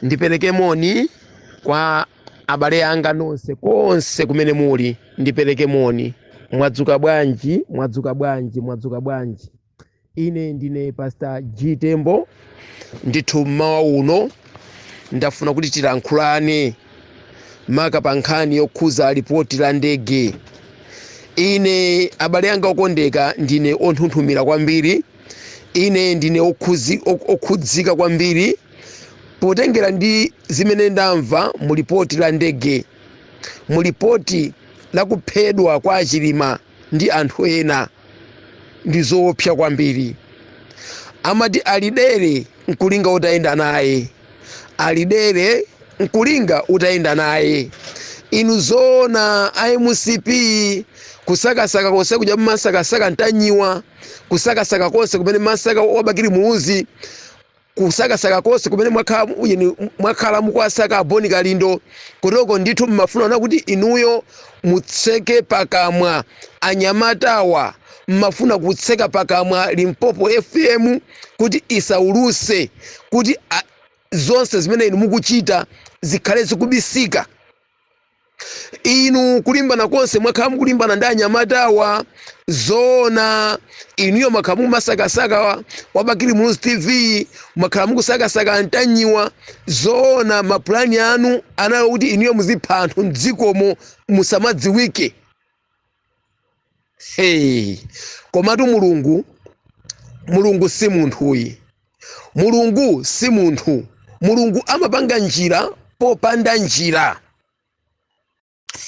Ndipereke moni kwa abale anga nonse konse kumene muli. Ndipereke moni. Mwadzuka bwanji? Mwadzuka bwanji? Mwadzuka bwanji? Ine ndine Pastor G Tembo. Ndithu mmawa uno ndafuna kuti tilankhulane maka pa nkhani yokhuza lipoti la ndege. Ine, abale anga okondeka, ndine onthunthumira kwambiri. Ine ndine okhudzika kwambiri potengera ndi zimene ndamva mu lipoti la ndege, mu lipoti la kuphedwa kwa Achilima ndi anthu ena. Ndi zoopsa kwambiri. Amati alidere nkulinga utayenda naye, alidere nkulinga utayenda naye. Inu zoona a MCP, kusakasaka konse kuja mmasakasaka Ntanyiwa, kusakasaka konse kumene masaka wa Bakili Muluzi, kusakasaka konse kumene mwakhala mukuwasaka Boni Kalindo kutoko, ndithu mmafuna ona kuti inuyo mutseke pakamwa anyamatawa, mmafuna kutseka pakamwa Limpopo FM kuti isauluse, kuti zonse zimene inu mukuchita zikhale zikubisika. Inu kulimbana konse mwakhala mukulimbana ndi anyamatawa, zoona inuyo mwakhala mukumasakasaka wa Bakili Muluzi TV, mwakhala mukusakasaka Ntanyiwa, zoona mapulani anu anali kuti inuyo muzipha anthu mdzikomo musamadziwike. Hey, komatu Mulungu, Mulungu si munthuyi, Mulungu si munthu. Mulungu amapanga njira popanda njira.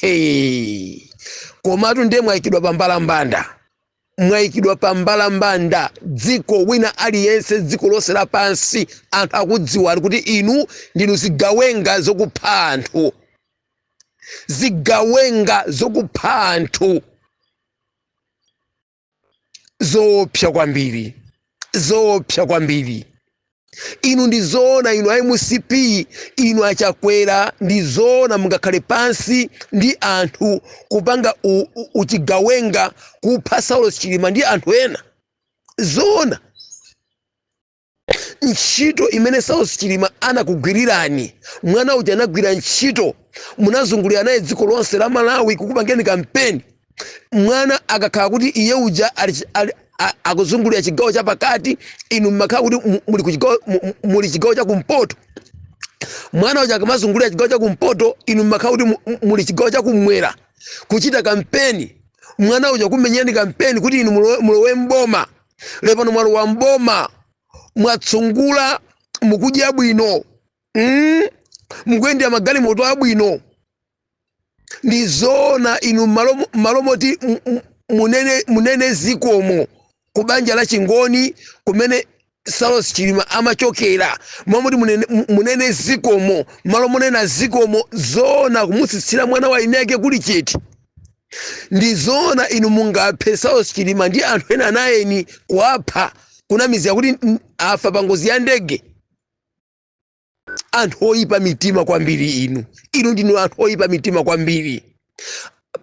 Hey, komatu ndiye mwayikidwa pa mbalambanda, mwayikidwa pa mbalambanda. Dziko wina aliyense, dziko lonse lapansi, anthu akudziwani kuti inu ndinu zigawenga zokupha anthu, zigawenga zokupha anthu. Zoopsa kwambiri, zoopsa kwambiri. Inu ndi zoona, inu a MCP, inu Achakwera, ndi zoona mungakhale pansi ndi anthu kupanga uchigawenga kupha Saulos Chilima ndi anthu ena? Zoona ntchito imene Saulos Chilima anakugwirirani, mwana uja anagwira ntchito, munazungulira naye dziko lonse la Malawi kukupangeni kampeni. Mwana akakhala kuti iye uja akuzungulira chigawo chapakati, inu mmakhala kuti muli ku chigawo, muli chigawo chakumpoto. Mwana uja akamazungulira chigawo chakumpoto, inu mmakhala kuti muli chigawo chakumwera kuchita kampeni. Mwana uja kumenyani kampeni kuti inu mulowe mboma. Lepano mwalowa mboma, mwatsungula, mukudya bwino, Mukuyendera magalimoto abwino. Ndi zoona inu malo moti munene zikomo ku banja la Chingoni kumene Saulos Chilima amachokera, momoti munene zikomo, malo monena zikomo, zoona kumutsitsira mwana wa ineke kuli chete. Ndi zoona inu mungaphe Saulos Chilima ndi anthu ena 9, kuwapha, kunamizira kuti afa pa ngozi ya ndege? Anthu oyipa mitima kwambiri inu. Inu ndinu anthu oyipa mitima kwambiri.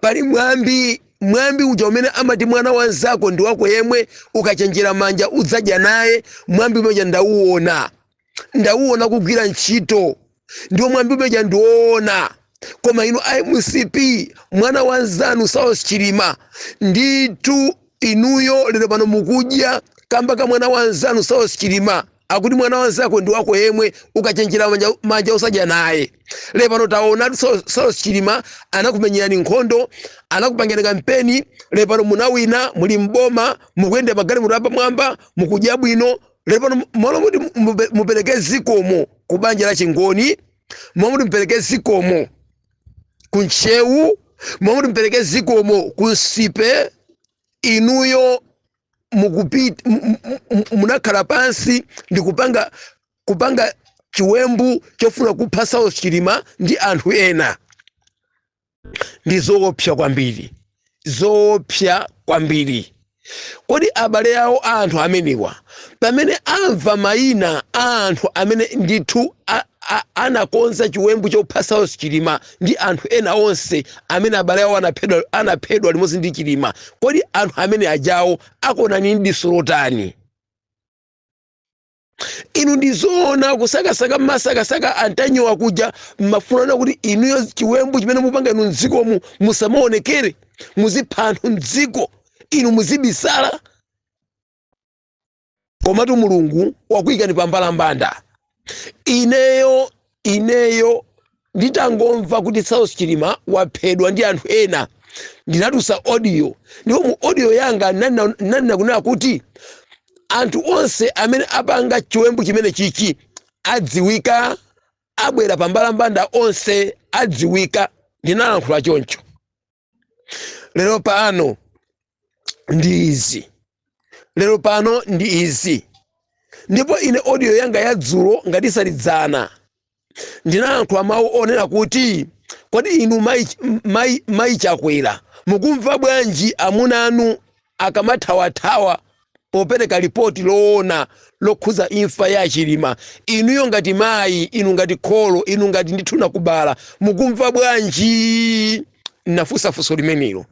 Pali mwambi, mwambi uja umene amati mwana wanzako ndi wako yemwe, ukachenjera manja udzadya naye. Mwambi umeja ndauona, ndauona kugwira ntchito, ndiwo mwambi umeja ndiwoona. Koma inu a MCP, mwana wanzanu Saulos Chilima, ndithu inuyo lero pano mukudya kamba ka mwana wanzanu Saulos Chilima. Akuti mwana wanzako ndi wako yemwe, ukachenjera manja usadya naye. Lero pano taona Saulos Chilima anakumenyerani nkhondo, anakupangirani kampeni. Lero pano munawina, muli mboma, mukuyenda magalimoto apamwamba, mukudya bwino. Lero pano malo moti mupereke zikomo ku banja la Chingoni, malo moti mupereke zikomo ku Ntcheu, malo moti mupereke zikomo ku Nsipe, inuyo munakhala pansi ndi kupanga chiwembu chofuna kupha Saulos Chilima ndi anthu ena. Ndi zoopsa kwambiri, zoopsa kwambiri. Kodi abale awo a anthu amenewa, pamene amva mayina a anthu amene ndithu anakonza chiwembu chopha Saulos Chilima ndi anthu ena onse amene abale awo anaphedwa limodzi ndi Chilima, kodi anthu amene ajawo akuonani ndi diso lotani? Inu ndizoona kusakasaka mmasakasaka antanyiwa kuja, mmafunana kuti inuyo chiwembu chimene mupanga inu mdzikomu musamaonekere, muzipha anthu mdziko, inu muzibisala. Komatu Mulungu wakuyikani pambalambanda. Ineyo nditangomva kuti Saulos Chilima waphedwa ndi anthu ena, ndinatulutsa audio, ndipo mu audio yanga nanena kunena kuti anthu onse amene apanga chiwembu chimene chichi adziwika, abwera pambalambanda, onse adziwika. Ndinalankhula choncho. Lero pano ndi izi, lero pano ndi izi. Ndipo ine audio yanga ya dzulo ngatisalidzana ndinalankhula mawu onena kuti, kodi inu mayi Chakwera mukumva bwanji amuna anu akamathawathawa popereka ripoti loona lokhuza imfa ya Chilima? Inuyo ngati mayi, inu ngati kholo, inu ngati ndithu nakubala, mukumva bwanji? Nafunsa funso limenelo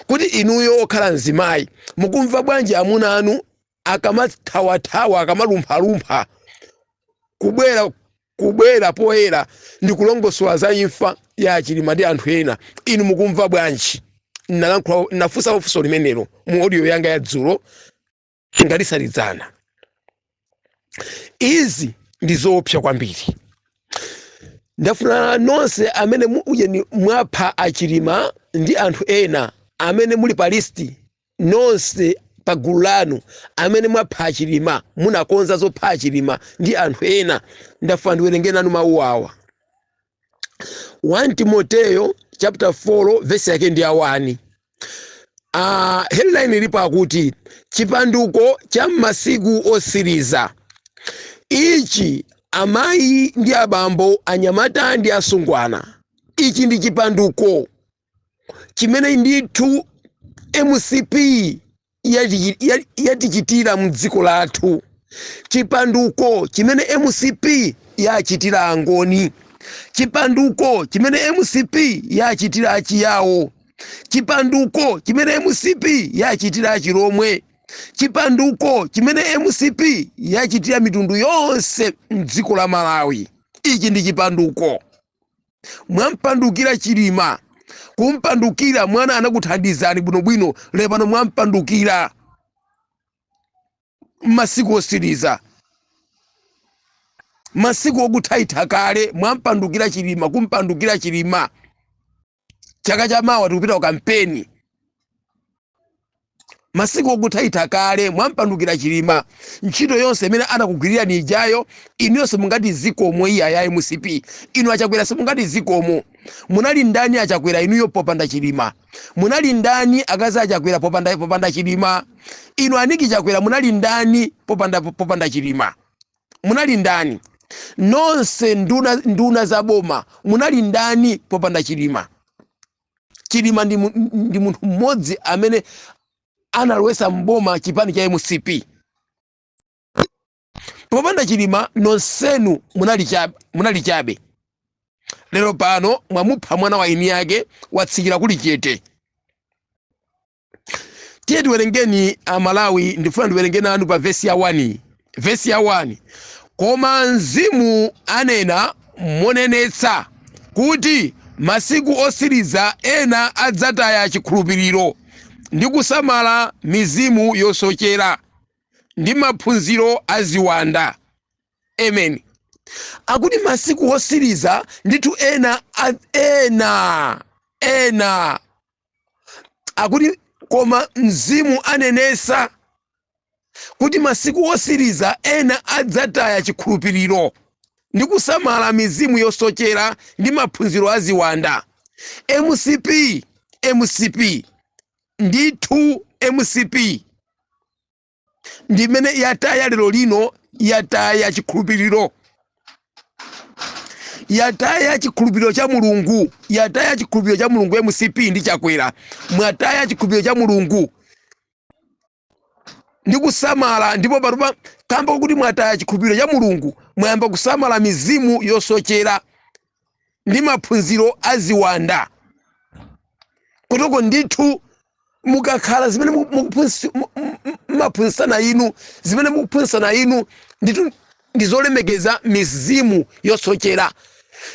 kuti inuyo okhala mzimayi mukumva bwanji amuna anu akamathawathawa, akamalumphalumpha kubwera poyera ndi kulongosola za imfa ya Chilima ndi anthu ena? Inu mukumva bwanji? Nafunsa funso limenelo mu audio yanga ya dzulo ngatisalidzana. Izi ndi zoopsa kwambiri. Ndafuna nonse amene ujeni mwapha achilima ndi anthu ena amene muli pa list, nonse pa gulu lanu amene mwapha achilima, munakonza zopha achilima ndi anthu ena, ndafuna ndiwerenge nanu mawu awa. 1 Timoteyo chapter 4 verse yake ndi ya 1. Headline ilipo akuti chipanduko cha masiku osiriza. Ichi amayi ndi abambo, anyamata ndi asungwana, ichi ndi chipanduko chimene ndithu MCP yatichitira mdziko lathu, chipanduko chimene MCP yachitira Angoni, chipanduko chimene MCP yachitira Achiyawo, chipanduko chimene MCP yachitira Achilomwe, chipanduko chimene MCP yachitira mitundu yonse mdziko la Malawi. Ichi ndi chipanduko. Mwampandukira Chilima, kumpandukira mwana anakuthandizani bwinobwino, lero pano mwampandukira masiku osiriza, masiku okuthaitha kale. Mwampandukira Chilima, kumpandukira Chilima. Chaka chamawa tikupita ku kampeni, masiku okuthaitha kale. Mwampandukira Chilima, ntchito yonse imene anakugwirirani ijayo inuyonse mungati zikomo. Iya ya MCP, inu Achakwera simungati zikomo. Munali ndani Achakwera inuyo popanda Chilima? Munali ndani akazi Achakwera popanda Chilima? Inu aniki Chakwera munali ndani popanda Chilima? Munali ndani? Nonse nduna za boma munali ndani popanda Chilima? Chilima ndi munthu mmodzi amene analowesa mboma chipani cha MCP. Popanda Chilima nonsenu munali chabe. Lero pano mwamupha mwana wa ini yake, watsikira kuli chete. Tiye tiwerengeni Amalawi, ndifuna ndiwerenge nanu pa vesi ya 1, vesi ya 1. Koma Mzimu anena monenetsa kuti masiku osiriza ena adzataya chikhulupiriro ndi kusamala mizimu yosochera ndi maphunziro a ziwanda. Amen. Akuti masiku osiriza ndithu ena akuti koma Mzimu anenesa kuti masiku osiriza ena adzataya chikhulupiriro ndi kusamala mizimu yosochera ndi maphunziro a ziwanda. MCP, MCP ndithu, MCP ndimene yataya lero lino, yataya chikhulupiriro, yataya chikhulupiriro cha Mulungu, yataya chikhulupiriro cha Mulungu. MCP ndi Chakwera mwataya chikhulupiriro cha Mulungu ndi kusamala, ndipo patupa kamba kuti mwataya chikhulupiriro cha Mulungu, mwayamba kusamala mizimu yosochera ndi maphunziro a ziwanda. Kotoko ndithu mukakhala zimene mukuphunzisana inu, zimene mukuphunzisana inu ndithu Ndi zolemekeza mizimu yosochera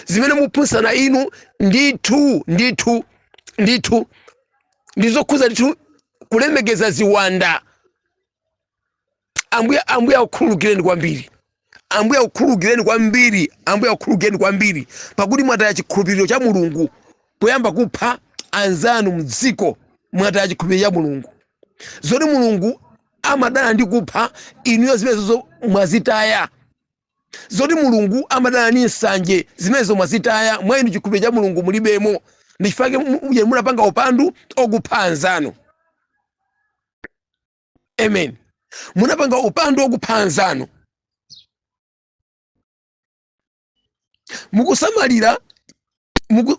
zimene muphunzitsana inu. Ndithu, ndithu, ndithu, ndizokhuza ndithu kulemekeza ziwanda. Ambuye, Ambuye akukhululukireni kwambiri. Ambuye akukhululukireni kwambiri. Ambuye akukhululukireni kwambiri, pakuti mwataya chikhulupiriro cha Mulungu poyamba kupha anzanu mdziko. Mwataya chikhulupiriro cha Mulungu. Zoti Mulungu amadana ndi kupha, inuyo zimenezo mwazitaya. Zoti Mulungu amadana ndi nsanje, zimenezo mwazitaya. Mwa inu chikhulupiriro cha Mulungu mulibemo. Ndichifukwa munapanga upandu okupha anzanu. Amen. Munapanga upandu okupha anzanu.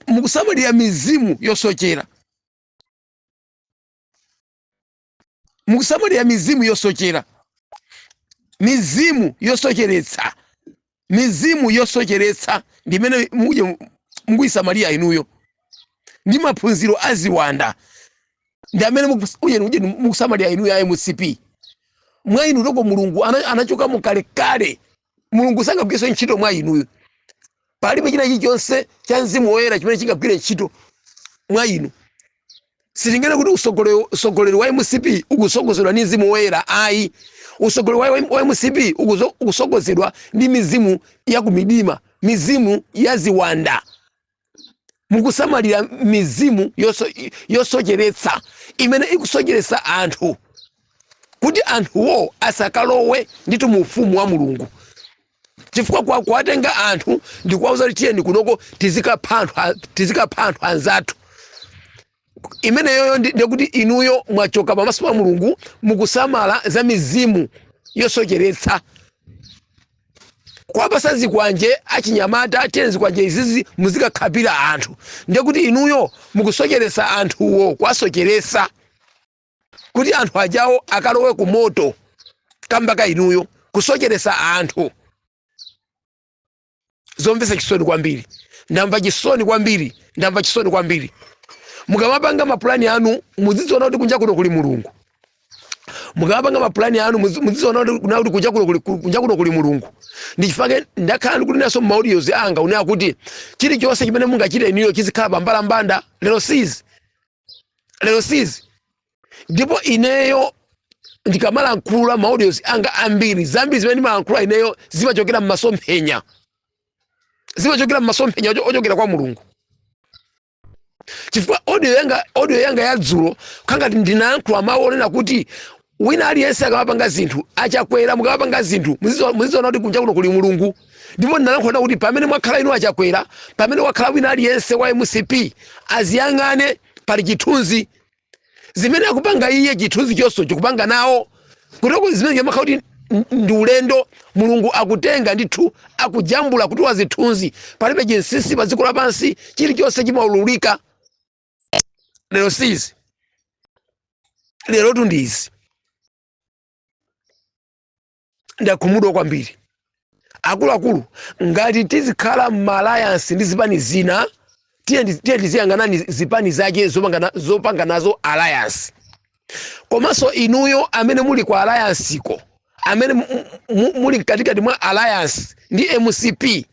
Mukusamalira mizimu yosochera. Mukusamalira mizimu yosochera, mizimu yosocheretsa, mizimu yosocheretsa ndimene mukuyisamalira inuyo, ndi maphunziro aziwanda ndi amene mukusamalira inuyo a MCP. Mwa inu toko Mulungu anachokamo kalekale. Mulungu sangagwirenso ntchito mwa inuyo. Palibe china chilichonse cha Mzimu Woyera chimene chingagwire ntchito mwa inu. Sitingene kuti usogoleri wa MCP ukusogozedwa ndi Mzimu Woyera, ayi. Usogoleri wa MCP ukusogozedwa ndi mizimu ya kumidima, mizimu ya ziwanda. Mukusamalira mizimu yosocheretsa imene ikusocheretsa anthu kuti anthuwo asakalowe ndithu mu ufumu wa Mulungu, chifukwa kuwatenga anthu ndikuwauza kuti tiyeni kunoko tizikapha anthu anzathu. Imeneyoyo ndikuti inuyo mwachoka pamaso pa Mulungu. Mukusamala za mizimu yosocheretsa, kuwapasa zikwanje achinyamata, tiyeni zikwanje izizi muzikakhapira anthu. Ndikuti inuyo mukusocheretsa anthuwo, kuwasocheretsa kuti anthu ajawo akalowe ku moto kamba ka inuyo kusocheretsa anthu. Zomvetsa chisoni kwambiri. Ndamva chisoni kwambiri, ndamva chisoni kwambiri. Mukamapanga mapulani anu, muzidziona kuti kunja kuno kuli Mulungu. Mukamapanga mapulani anu, muzidziona kuti kunja kuno kuli Mulungu. Ndichifukwa ndakhala ndikutinanso m'ma audios anga unena kuti chilichonse chimene mungachite inuyo chizikhala pambalambanda. Lero sizi, lero sizi. Ndipo ineyo ndikamalankhula ma audios anga ambiri, zambiri zimene ndimalankhula ineyo zimachokera m'masomphenya, zimachokera m'masomphenya ochokera kwa Mulungu. Chifukwa audio yanga ya dzulo khangati ndinayankhula mawu onena kuti wina aliyense akamapanga zinthu, aChakwera, mukamapanga zinthu muzidziona kuti kunja kuno kuli Mulungu. Ndipo ndinalankhula kuti pamene mwakhala inu aChakwera, pamene wakhala wina aliyense wa MCP, aziyang'ane pali chithunzi zimene akupanga iye, chithunzi chonso chikupanga nawo kutoko. Zimene chimakhala kuti ndi ulendo Mulungu akutenga ndithu, akujambula kutuwa zithunzi. Palibe chinsinsi pa dziko lapansi, chilichonse chimaululika. Lero sizi, lerotu ndizi. Ndakhumudwa kwambiri. Akuluakulu, ngati tizikhala m'ma alliance ndi zipani zina, tiye tiziyang'anani zipani zake zopanga nazo alliance. Komanso inuyo amene muli ku alliance ko, amene muli mkatikati mwa alliance ndi MCP.